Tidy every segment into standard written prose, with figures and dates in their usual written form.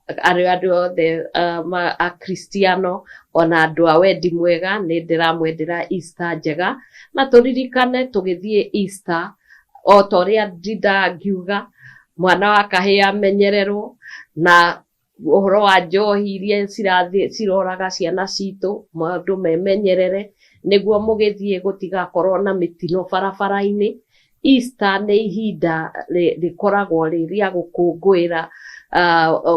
Arĩ andũ othe Akristiano ona andũ a wendi mwega, nĩ ndĩramwendera Easter njega, na tũririkane tũgĩthiĩ Easter o ta ũrĩa ndindaga ngiuga, mwana wa kahĩĩ amenyererwo na ũhoro wa njohi iria cirathiĩ ciroraga ciana citũ, andũ memenyerere nĩguo mũgĩthiĩ gũtigakorwo na mĩtino barabara-inĩ. Easter nĩ ihinda rĩkoragwo rĩ rĩa gũkũngũĩra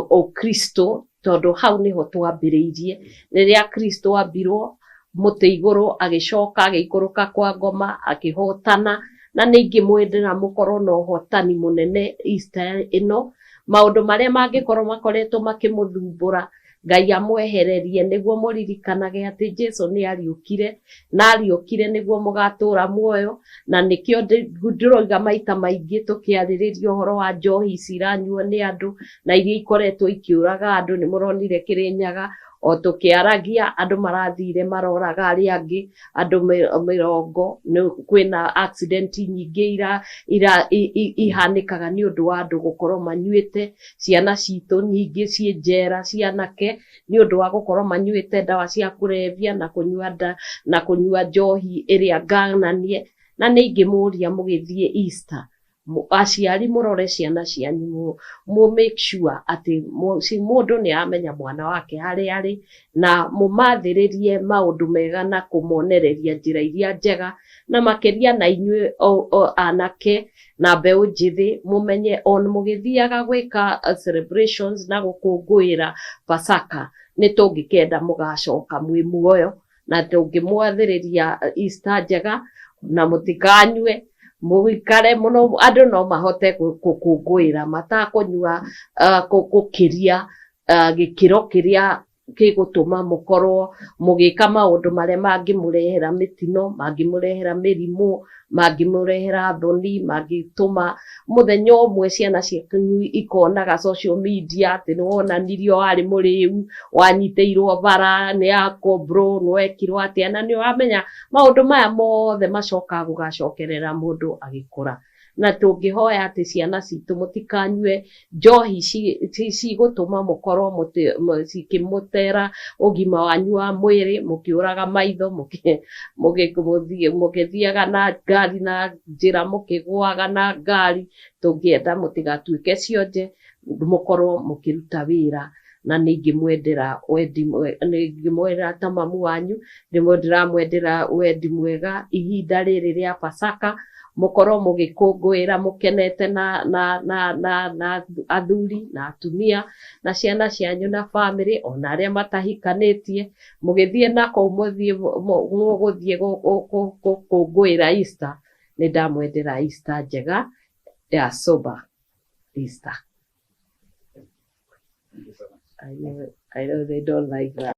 ũkristo, tondũ hau nĩho twambĩrĩirie rĩrĩa Kristo ambirwo mũtĩ igũrũ, agĩcoka agĩikũrũka kwa ngoma akĩhotana. Na nĩ ingĩmwendera mũkorwo na ũhotani mũnene Easter ĩno. Maũndũ marĩa mangĩkorwo makoretwo makĩmũthumbũra, Ngai amwehererie, nĩguo mũririkanage atĩ Jesu nĩ ariũkire, na ariũkire nĩguo mũgatũra muoyo. Na nĩkĩo ndĩroiga maita maingĩ tũkĩarĩrĩria ũhoro wa njohi ici iranyuo nĩ andũ na iria ikoretwo ikĩũraga andũ. Nĩ mũronire Kĩrĩnyaga o tũkĩaragia, andũ marathire maroraga arĩa angĩ, andũ 40. Kwĩna accident nyingĩ ira ihanĩkaga nĩ ũndũ wa andũ gũkorwo manyuĩte. Ciana citũ nyingĩ ciĩ njera, cianake, nĩ ũndũ wa gũkorwo manyuĩte ndawa cia kũrebia na kũnyua nda na kũnyua njohi ĩrĩa ngananie. Na nĩ ingĩmũria mũgĩthiĩ Easter, aciari mũrore ciana cianyu, mũ make sure atĩ mũndũ nĩ aramenya mwana wake harĩa arĩ, na mũmathĩrĩrie maũndũ mega na kũmonereria njĩra iria njega. Na makĩria na inyuĩ anake na mbeũ njĩthĩ, mũmenye on mũgĩthiaga gwĩka celebrations na gũkũngũĩra Pasaka, nĩ tũngĩkenda mũgacoka mwĩ muoyo. Na tũngĩmwathĩrĩria Easter njega, na mũtikanyue, mũikare mũno. Andũ no mahote gũkũngũĩra matakũnyua gũkĩria gĩkĩro kĩrĩa gĩgũtũma mũkorwo mũgĩka maũndũ marĩa mangĩmũrehera mĩtino, mangĩmũrehera mĩrimũ, mangĩmũrehera thoni, mangĩtũma mũthenya ũmwe ciana ciaku ikonaga social media atĩ nĩ wonanirio warĩ mũrĩu, wanyitĩirwo bara nĩ akobro, nĩ wekirwo atĩa. Na nĩ ũramenya maũndũ maya mothe macokaga gũgacokerera mũndũ agĩkũra. Na tũngĩhoya atĩ ciana citũ mũtikanyue njohi cigũtũma mũkorwo cikĩmũtera ũgima wanyu wa mwĩrĩ, mũkĩũraga maitho, mũgĩthiaga na ngari na njĩra mũkĩgũaga na ngari. Tũngĩenda mũtigatuĩke cionje, mũkorwo mũkĩruta wĩra. Na nĩ ingĩmwendera wendi, nĩ ingĩmwendera ta mamu wanyu, ndĩramwendera wendi mwega ihinda rĩrĩ rĩa Pasaka, mũkorwo mũgĩkũngũĩra mũkenete na athuri na atumia na ciana cianyu na bamĩrĩ, ona arĩa matahikanĩtie. Mũgĩthiĩ na kũu mũthiĩ mũgũthiĩ gũkũngũĩra Easter, nĩ ndamwendera Easter njega ya sober Easter. Thank you so much. I know they don't like that.